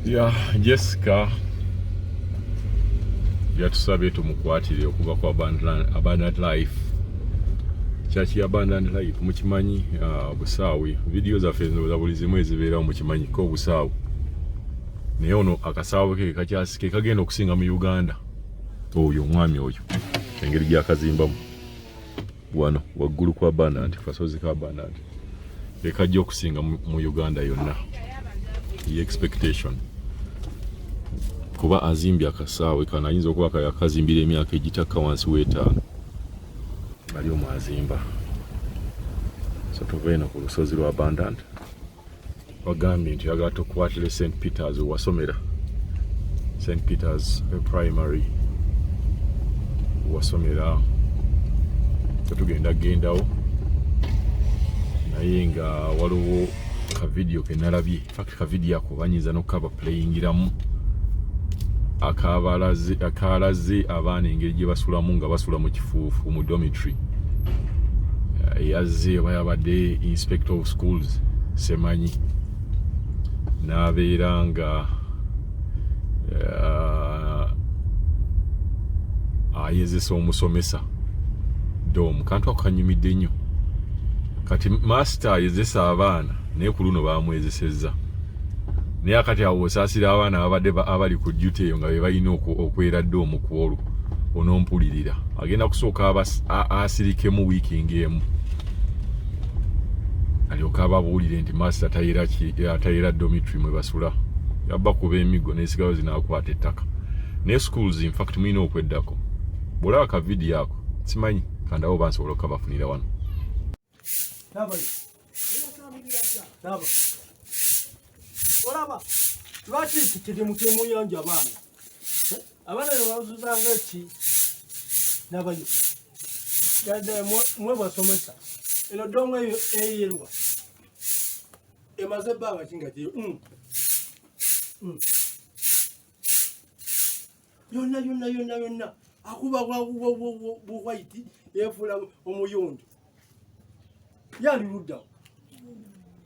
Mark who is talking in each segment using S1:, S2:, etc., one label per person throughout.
S1: Ya Jessica yatusabye tumukwatire okuva ku Abundant Life, church ya Abundant Life mukimanyi. Obusaawe vidiyo zaffe ndowooza buli zimu ezibeerawo mukimanyi ko obusaawe, naye ono akasaawe ke kakyasi ke kagenda okusinga mu Uganda. Oyo omwami oyo engeri gyakazimbamu wano waggulu ku Abundant, kasozi ka Abundant, ekajja okusinga mu Uganda yonna, ye expectation, kuba azimbye akasaawe kano ayinza okuba yakazimbira emyaka egitakka wansi w'etaano ali omu azimba. So tuva eno ku lusozi lwa Abundant, wagambye nti oyagala tukwatire St Peters wasomera, St Peters Primary wasomera. Tetugenda gendawo, naye nga waliwo ka video ke nalabye. Fact, ka video ako banyinza n'okukaba playingiramu, akalaze abaana engeri gye basulamu nga basula mu kifuufu mu dormitory. Eyazze oba yabadde inspector of schools semanyi, n'abeera nga ayezesa omusomesa dorm. Kantu ako kanyumidde nnyo. Kati master ayezesa abaana, naye ku luno bamwezesezza. Naye akati awo osaasira abaana ababadde abali ku duty eyo nga be balina okwera dorm ku olwo. Onompulirira, agenda kusooka asirikemu wiiki ng'emu, alyoke ababuulire nti master tayera dormitory mwe basula. Yabba kuba emiggo n'esigalo zinaakwata ettaka. Naye schools, in fact, mulina okweddako. Bw'olaba ka vidiyo ako, simanyi kandawo oba nsobola okukabafunira wano.
S2: Laba, olaba lwaki kiri mutemuyanja abaana? Eh? Abaana bebazuzanga eki nabayo yadde mwe basomesa eno dorm eyo eyerwa emaze ebbanga ki nga gyeyo. Yonna yonna yonna yonna akuba buwaiti, yefuula omuyonjo, yali luddawo.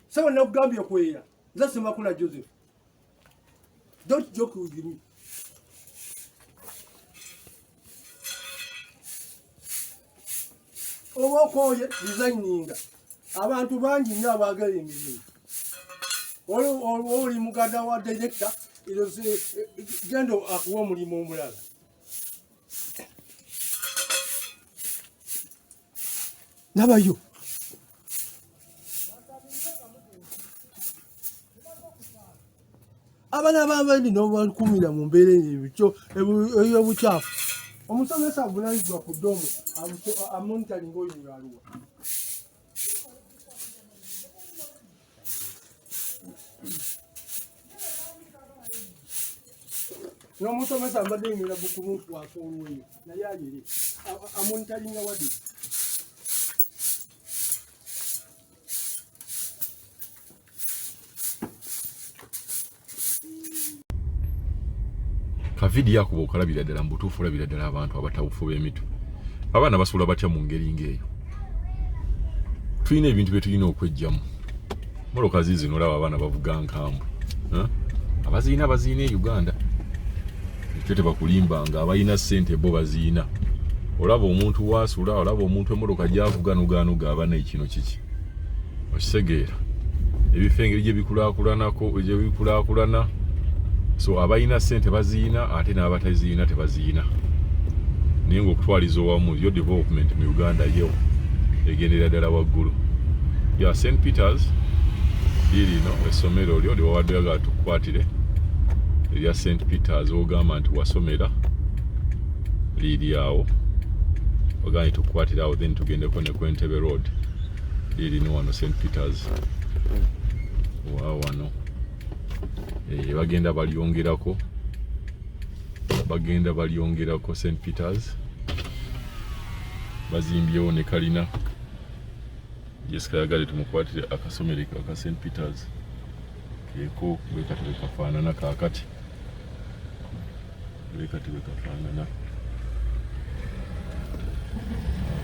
S2: Saba nakugambye okwera. Nze Semakula Joseph, don't joke with me. Oba okooye, resigninga. Abantu bangi nnyo abaagala emirimu. Oli muganda wa director, genda akuwa omulimu omulala. Nabayo abaana babandi nobakumira mu mbeera ey'obukyafu. Omusomesa avunanyizibwa ku dorm, amonitoringa oyo aluwa. N'omusomesa mbadde yimira bukulunkwasa olweyo, naye ayere amonitoringa wadde.
S1: Kavidiyo akuba okalabira ddala mu butuufu, olabira ddala abantu abatawufu b'emitwe. Abaana basula batya mu ngeri ng'eyo? Tulina ebintu bye tulina okwejjamu. Mmotoka ziizino, olaba abaana bavuga nkambwe. Abaziina baziina e Uganda, ekyo tebakulimbanga. Abalina ssente bo baziina. Olaba omuntu waasula, olaba omuntu emmotoka gy'avuga, nuganuga abana ekino kiki, okitegeera? Ebifo engeri gye bikulaakulanako, gye bikulaakulana. So abalina ssente baziina, ate n'abataziina tebaziina. Naye ng'okutwaliza owamu, yo development mu Uganda yo egendera ddala waggulu. Ya St Peters lirino essomero lyo lyewawadde oyagala tukukwatire, erya St Peters ogamba nti wasomera, liri awo. Ogambye tukukwatire awo, then tugendeko ne ku Entebbe Road. Lirino wano St Peters wa wano. Bagenda balyongerako, bagenda balyongerako. St Peters bazimbyewo ne kalina. Jessica yagale tumukwatire akasomero aka St Peters keeko bwekati bwe kafaanana kaakati, bwekati bwe kafaanana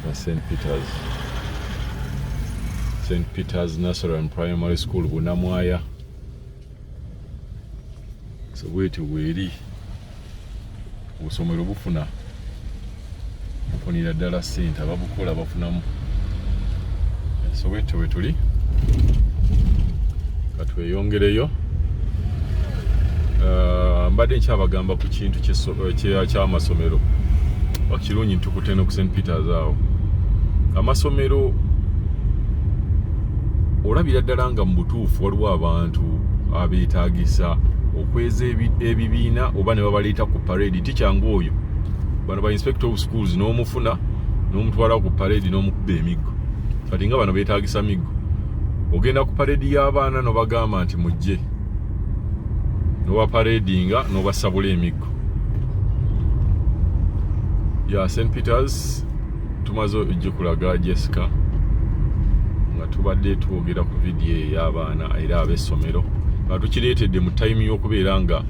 S1: aka St Peters, St Peters Nursery and Primary School, Bunamwaya. So bwetyo bweri obusomero bufuna bufunira ddala ssente, ababukola bafunamu. So bwetyo bwe tuli, katweyongereyo. Mbadde nkyabagamba ku kintu ky'amasomero. Kirungi ntukute no ku St Peters awo. Amasomero olabira ddala nga mu butuufu waliwo abantu abeetaagisa okweza ebibiina oba ne babaleeta ku parade. Tikyangu oyo bano ba inspector of schools n'omufuna n'omutwala ku parade n'omukuba emiggo. Kati nga bano beetaagisa miggo, ogenda ku parade y'abaana n'obagamba nti mujje, n'obaparadinga n'obasabula emiggo. Ya St Peters tumaze ogikulaga Jessica nga tubadde twogera ku vidiyo ey'abaana era ab'essomero nga tukireetedde mu time y'okubeera nga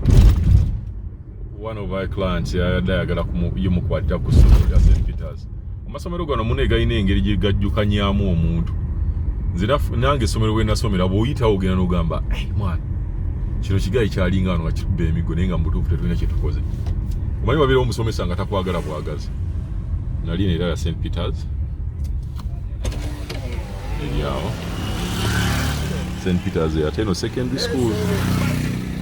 S1: one of our clients yabadde ayagala yimukwatira ku ssomero lya St Peters. Amasomero gano mune galina engeri gye gajjukanyaamu omuntu. Nze nange essomero bwe nasomera, bw'oyitawo ogenda n'ogamba, "Hey, mwana, kino kigayi kyalinga wano nga kituba emiggo," naye nga mu butuufu tetulina kye tukoze. Omanyi wabeerawo omusomesa nga takwagala bwagazi. Nali era ya St Peters eri awo, St Peters ate eno secondary school,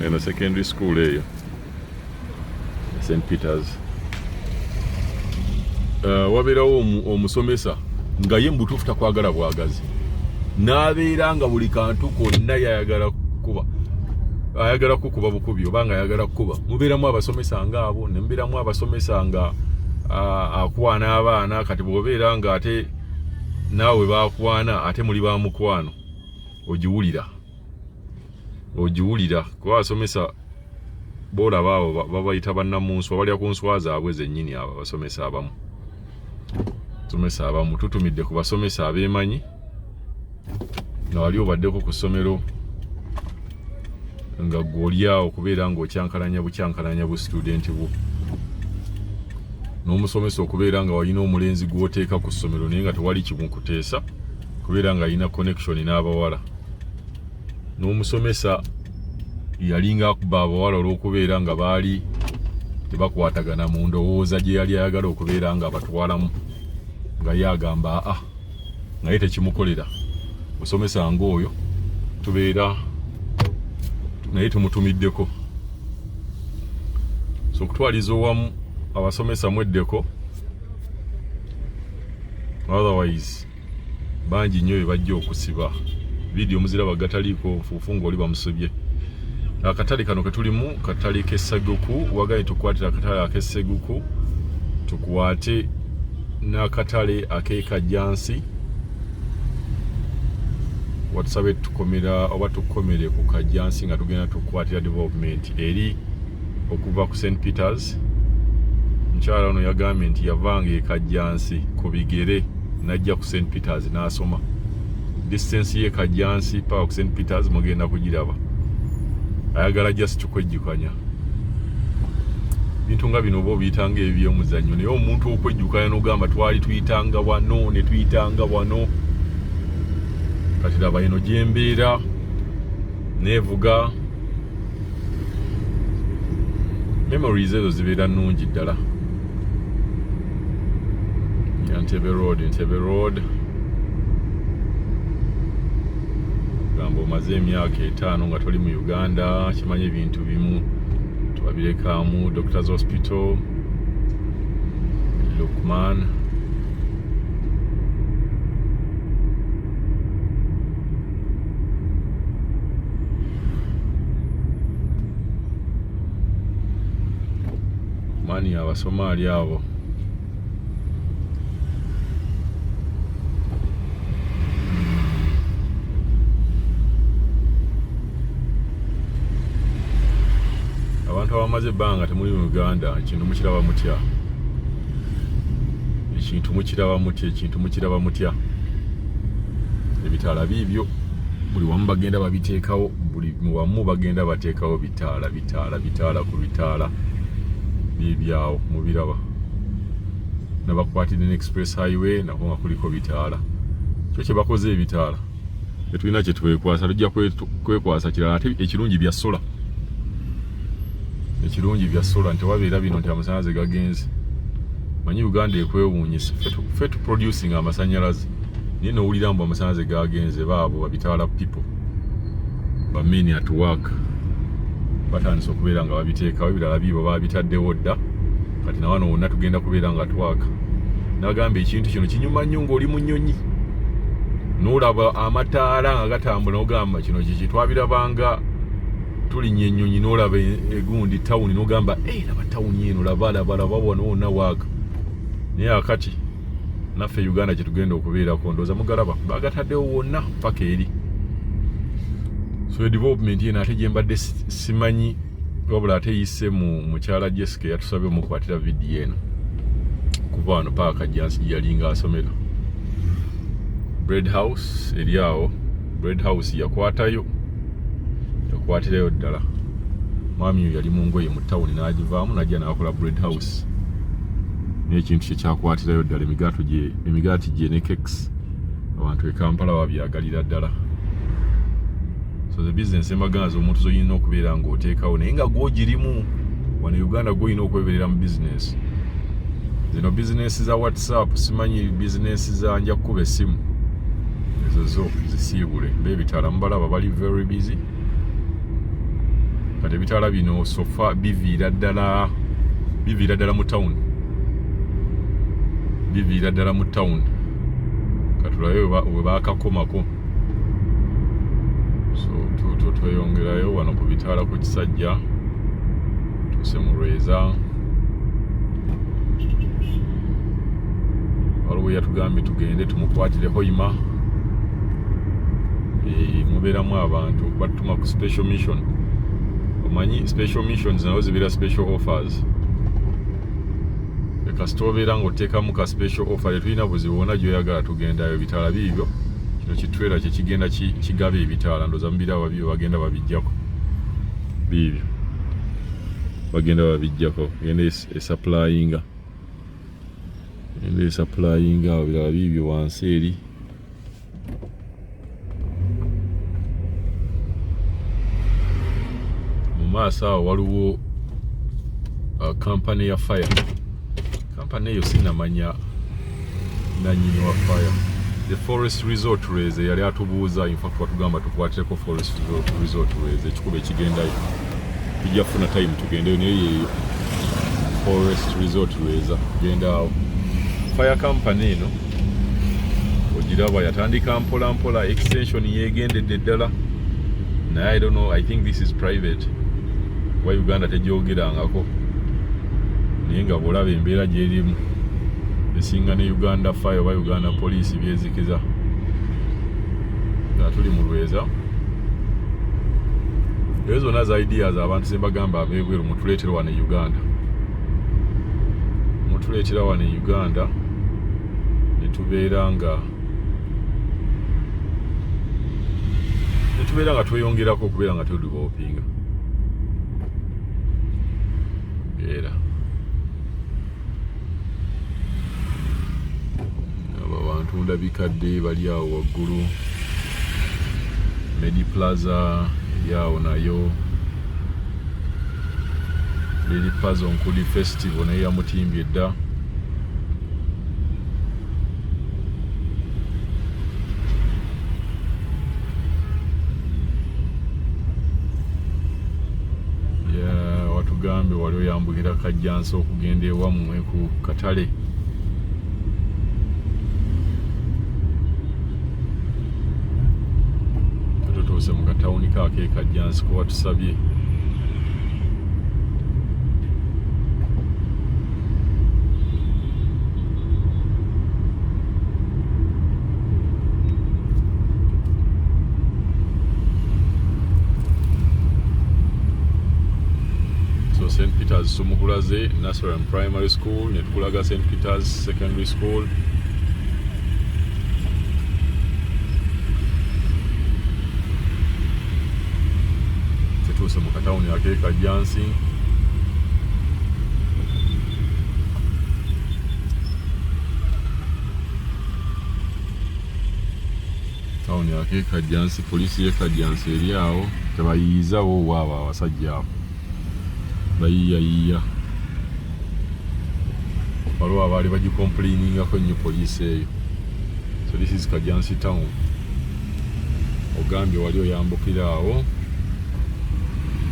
S1: eno secondary school eyo St Peters. Wabeerawo omusomesa nga ye mu butuufu takwagala bwagazi, n'abeera nga buli kantu konna yayagala kukuba, ayagala kukuba bukubi oba nga ayagala kukuba. Mubeeramu abasomesa ngaabo, ne mubeeramu abasomesa nga akwana abaana. Kati bw'obeera nga ate naawe bakwana, ate muli ba mukwano, ogiwulira, ogiwulira, kuba abasomesa boolaba abo babayita bannamunswa, balya ku nswa zaabwe zennyini. Abo abasomesa abamu, somesa abamu tutumidde ku basomesa abeemanyi nga wali obaddeko ku ssomero nga gwe oli awo okubeera ng'okyankalanya bukyankalanya bu student bwo, n'omusomesa okubeera nga walina omulenzi gw'oteeka ku ssomero naye nga tewali kimukuteesa kubeera nga alina connection n'abawala, n'omusomesa yalinga akuba abawala olw'okubeera nga baali tebakwatagana mu ndowooza gye yali ayagala okubeera nga abatwalamu, nga ye agamba aa, naye tekimukolera. Musomesa ng'oyo tubeera naye tumutumiddeko. So okutwaliza owamu, abasomesa mweddeko, otherwise bangi nnyo be bajja okusiba. Vidiyo muziraba gataliiko nfuufu ng'oli bamusibye. Akatale kano ketulimu katale k'esseguku. Wagaye tukwatira akatale ak'esseguku, tukwate n'akatale ak'ekajjansi. Watusabe tukomera oba tukomere ku kajjansi nga tugenda tukwatira development eri okuva ku St Peters. Mukyala ono yagambye nti yavanga e Kajjansi ku bigere n'ajja ku St Peters n'asoma. Distance ye Kajjansi paka ku St Peters mugenda kugiraba. Ayagala just kwejjukanya bintu nga bino, oba obiyitanga ebyomuzannyo, naye omuntu okwejjukanya n'ogamba twali tuyitanga wano ne tuyitanga wano, kati laba eno gyembeera neevuga. Memories ezo zibeera nnungi ddala. Ya Ntebe Road, Ntebe Road, gamba omaze emyaka 5 nga toli mu Uganda, kimanyi ebintu bimu tubabirekamu. Doctors Hospital, Lukman. Mani Abasomaali abo. Abantu abamaze ebbanga temuli mu Uganda, ekintu mukiraba mutya? Ekintu mukiraba mutya? Ekintu mukiraba mutya? Ebitaala biibyo buli wamu bagenda babiteekawo, buli wamu bagenda bateekawo bitaala, bitaala, bitaala ku bitaala biibyawo mubiraba. Nabakwatidde ne express highway nako nga kuliko bitaala. Kyo kye bakoze ebitaala, tetulina kye twekwasa, tujja kwekwasa kirala. Ate ekirungi bya solar. Ekirungi bya solar nti wabeera bino nti amasanyalaze gagenze. Manyi Uganda ekwewuunyisa, ffe tu producing amasanyalaze naye nowulira mbu amasanyalaze gagenze. Baabo babitaala people ba men at work batandise okubeera nga babiteekawo, ebirala biibo babitaddewo dda. Kati nawano wonna tugenda kubeera nga twaka. Nagamba ekintu kino kinyuma nnyo ng'oli mu nnyonyi n'olaba amataala nga gatambula, n'ogamba kino kiki? Twabirabanga tulinnya ennyonyi n'olaba egundi tawuni n'ogamba hey, laba tawuni eno, laba laba laba wano wonna waaka. Naye akati naffe Uganda kyetugenda okubeerako ndowooza mugalaba bagataddewo wonna paka eri. So development eno ate gyembadde simanyi, wabula ate yise mu mukyala Jessica yatusabye omukwatira vidiyo eno kuva wano paka Kajjansi gye yalinga asomera. Bread House eri awo, Bread House yakwatayo, yakwatirayo ddala. Mwami oyo yali mu ngoye mu tawuni n'agivaamu n'ajja n'akola Bread House, n'ekintu kye kyakwatirayo ddala. Emigaati gye ne cakes abantu e Kampala babyagalira ddala. So the business embaganza omuntu zoyina okubeera ng'oteekawo naye nga gwogirimu wano e Uganda, gwolina okweberera mu business zino, business za WhatsApp, simanyi business za nja kukuba essimu, ezo zo zisiibule. Beebitaala mubalaba bali very busy. Kati ebitaala bino so far biviira ddala mu town, biviira ddala mu town. Katulabe we baakakomako. So tuto tweyongerayo wano ku bitaala ku Kisajja, tuuse mu Lweza. Waliwo yatugambye tugende tumukwatire Hoima. Mubeeramu abantu batutuma ku special mission. Omanyi special missions nazo zibeera special offers. Kasita obeera ng'oteekamu ka special offer, tetulina buzibu, wonna gy'oyagala tugendayo. Bitaala biibyo, kino kitrailer kyekigenda kigaba ebitaala. Ndowooza mubiraba bibyo bagenda babijjako, biibyo bagenda babijjako, genda esupplyinga, genda esupplyinga awo. Birala biibyo wansi eri. Mu maaso awo waliwo kampani ya fire company. Eyo sinamanya nanyini wa fire. The Forest Resort Lweza yali atubuuza, in fact watugamba tukwatireko Forest Resort Lweza, ekikubo ekigendayo. Tujja kufuna time tugendeyo, naye yeeyo Forest Resort Lweza, genda awo. Fire company eno ogiraba yatandika mpola mpola, extension yegendedde ddala, naye I don't know, I think this is private kuba Uganda tegyogerangako, naye nga bw'olaba embeera gyerimu esinga ne Uganda Fire oba Uganda Police byezikiza. Nga tuli mu Lweza, ezo zonna za ideas abantu zembagamba ab'ebweru mutuleetera wano e Uganda, mutuleetera wano e Uganda ne tubeera nga tweyongerako okubeera nga tudevelopinga. Era abo abantu bikadde bali awo waggulu, Medi Plaza eri awo nayo, Lady Plaza Onkudi Festival naye yamutimbye dda. Yeah, watugambye wali oyambukira Kajjansi okugenda ewammwe ku katale. Tutuuse mu katawuni kaako e Kajjansi kuba tusabye. So St Peters tumukulaze Nursery and Primary School, ne tukulaga St Peters Secondary School. Tutuuse mu katawuni ak'e Kajjansi. Tawuni ak'e Kajjansi, poliisi y'e Kajjansi eri awo, tebayiyizawo waabo abasajja abo. Bayiyayiya, waliwo abaali bagicomplainingako nnyo poliisi eyo. So this is Kajansi town. Ogambye wali oyambukira awo,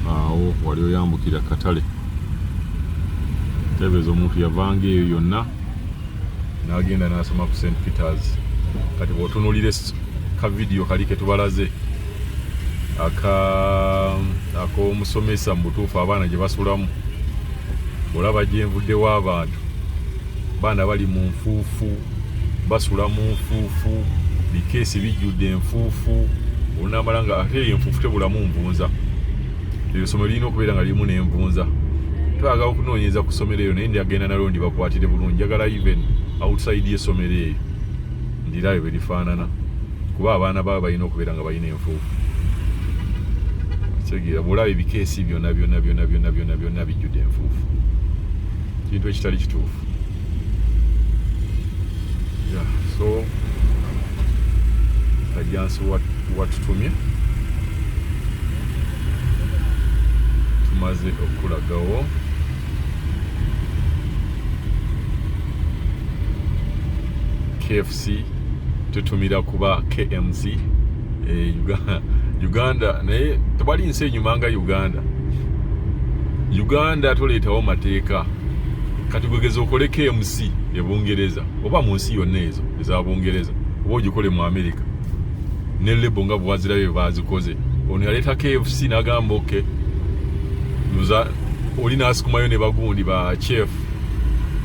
S1: awo wali oyambukira katale. Tebeeza omuntu yavanga eyo yonna n'agenda n'asoma ku St Peters. Kati bw'otunuulira ka vidiyo kali ketubalaze aka ak'omusomesa, mu butuufu abaana gye basulamu, olaba gyenvuddewo, abantu baana bali mu nfuufu, basula mu nfuufu, bikeesi bijjudde enfuufu. Olunamala nga ate eyo enfuufu tebulamu nvunza. Eryo ssomero lirina okubeera nga lirimu n'envunza. Twagala okunoonyereza ku ssomero eyo, naye ndyagenda nalwo ndibakwatire bulungi. Njagala even outside y'essomero eyo ndirayo bwe lifaanana, kuba abaana baabo balina okubeera nga balina enfuufu. Kitegeera, bw'olaba ebikeesi byonna byonna byonna byonna byonna byonna bijjudde enfuufu, kintu ekitali kituufu. Yeah, so Kajjansi watutumye, tumaze okulagawo. KFC tutumira kuba KMC, Uganda, Uganda naye tewali nsi enyuma nga Uganda. Uganda toleetawo mateeka. Kati gwegeza okole KMC e Bungereza oba mu nsi yonna ezo eza Bungereza, oba ogikole mu America ne label nga bwewazirayo bazikoze. Ono yaleeta KFC n'agamba okay, nuza oli n'asikumayo ne bagundi ba chef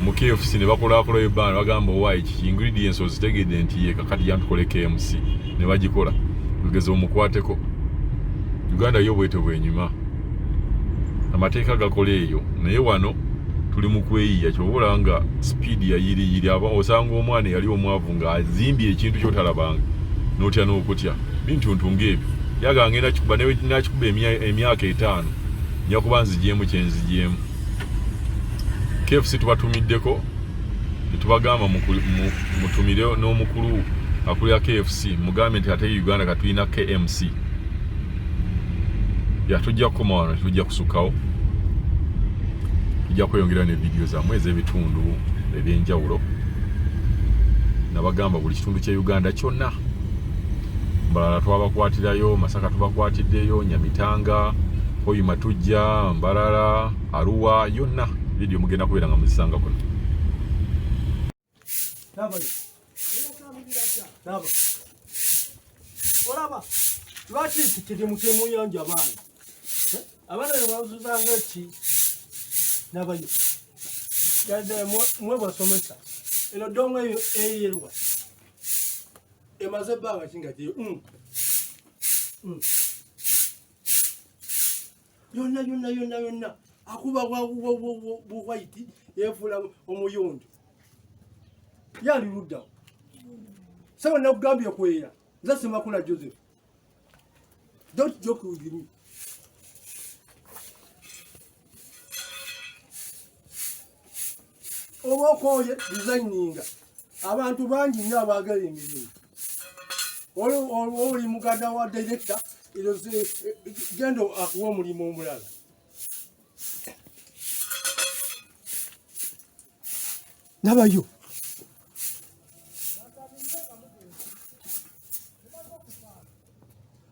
S1: mu KFC ne bakolakolayo ebbanga, bagamba owaayi kiki ingredients ozitegedde nti ye kakati jantukole KMC ne bagikola. Gwegeza omukwateko. Uganda yo bwetyo bwenyuma, amateeka gakola eyo, naye wano tuli mu kweyiya. Kyova nga speed ya yiriyiri, aba osanga omwana eyali omwavu ng'azimbye ekintu kyotalabanga n'otya n'okutya bintuntu ng'ebyo. Yaga ngenda kikuba nakikuba emyaka 5, nja kuba nzigyemu kyenzigyemu. KFC tubatumiddeko netubagamba mutumire n'omukulu akulira KFC, mugambe nti ate Uganda katulina KMC. Ya, tujja kukoma wano, tujja kusukkawo, tujja kweyongera ne vidiyo zammwe ez'ebitundu ebyenjawulo. Nabagamba buli kitundu kye Uganda kyonna. Mbalala twabakwatirayo, Masaka tubakwatiddeyo, Nyamitanga, Hoima tujja, Mbarara, Arua, yonna vidiyo mugenda kubeera nga muzisanga kuno.
S2: Naba. Olaba lwaki kiri temuyanja abaana? Eh? Abaana bebazuzanga eki nabayo yadde mwe basomesa eno dongo eyo eyerwa emaze ebbanga kinga giyo Yonna yonna yonna yonna akuba buwaiti yefuula omuyonjo yali luddawo. Saba nakugambye kweya nze Semakula Joseph, don't joke with me. Oba okooye designinga, abantu bangi nnyo abaagala emirimu. Oli muganda wa director, genda akuwa omulimu omulala. Nabayo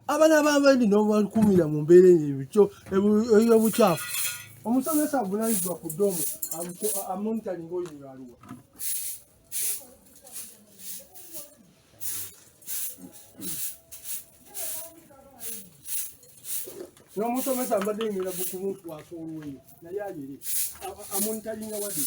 S2: abaana b'abandi n'obakumira mu mbeera ey'obukyafu. Omusomesa avunanyizibwa ku doomu amonitoringa oyo aluwa. N'omusomesa mbadde ngenda bukumukwasa olweyo naye ayere amonitoringa wadde.